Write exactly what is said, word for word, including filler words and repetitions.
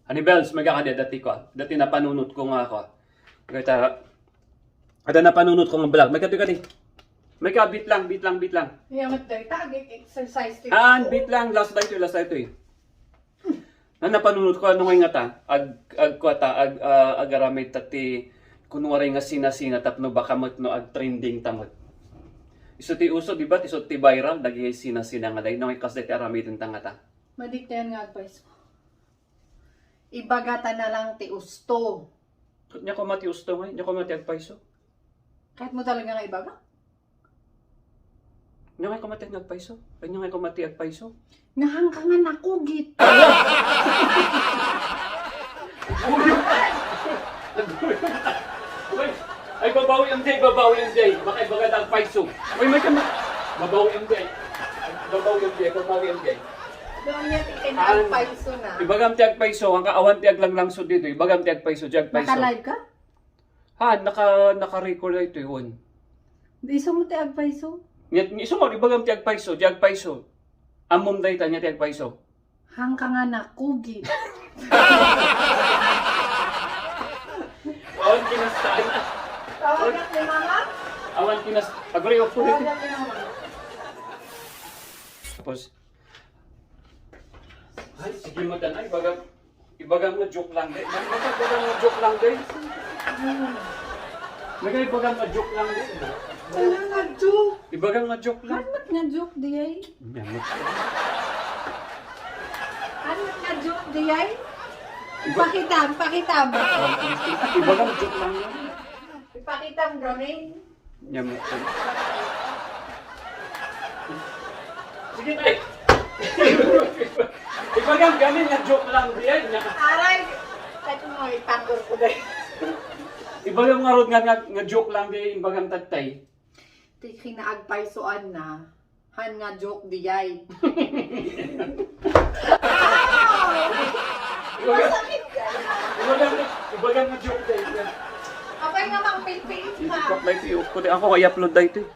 Ani Bells, maika kadi dati ko. Dati napanunot ko nga ako. Kita, ada napanunot ko nga vlog. Maika, tika di. Maika, bit lang, bit lang, bit lang. Iya, mat, dayta, ag-exercise ti Ah, bit lang, last daytoy, last daytoy. Na napanunot ko, ano nga nga ta? Ag, ag, kuwa ta, ag, ah, agaramid ta ti kunwari nga sina-sina tapno baka met no ag-trending ta met. Isu ti uso, di ba? Isu ti viral, dagiti sina-sina nga day. No, kas ti aramiden ta nga ta. Madiktayan nga agpayso. Ibaga ta na lang ti usto. Nia ko mati usto ngay, nia ko mati agpayso. Kahit mo talaga nga ibaga? Nia ko mati nga agpayso. Ay, nia ko mati agpayso. Nga hangka nga nakugit. Uy! Ay, babawi ang day, babawi ang day. Baka ibaga ta agpayso. Uy, may kama. Babawi ang day. Babawi ang day, babawi ang day. Doon niya ti An-, kinagpayso na. Ibagam ti agpayso, ang kaawan ti aglanglangsod dito, ibagam ti agpayso, di agpayso. Naka-live ka? Ha, naka, naka-record ito, yun. Di isu mo ti agpayso? Nya, isu mo, ibagam ti agpayso, di agpayso. Ammom dayta, nia ti agpayso. Hangka nga nakugit. Awan kinastay. Tawagan ni mama? Awan kinas-, agree ako dito. Tawagan ni mama. Tapos, ay, sige mo tanay, baga, Ibagam nga joke lang, day. Nagay ibagam nga joke lang, day. Nagay ibagam nga joke lang, day. Wala nga joke. Ibagam nga joke lang. Hanmat nga joke, di ay. Hanmat nga joke, di ay. Iba- Pakitam, pakitam. Ibagam joke lang, day. Ipakitam gamin. Nya mo. Sige, tay. Ibagam gamin nga joke lang, di ay. Aray! Kahit mo, ipangkor ko, day. Ibagam nga rod nga, nga, nga joke lang, di ay. Ibagam tatay. Ti kinaagpaysoan na. Han nga joke, di ay. Ibagam, ibagam nga joke, di ay. Apay nga mangpilpil ka. Ipak na ito, ko di ako, i-upload na ito, eh.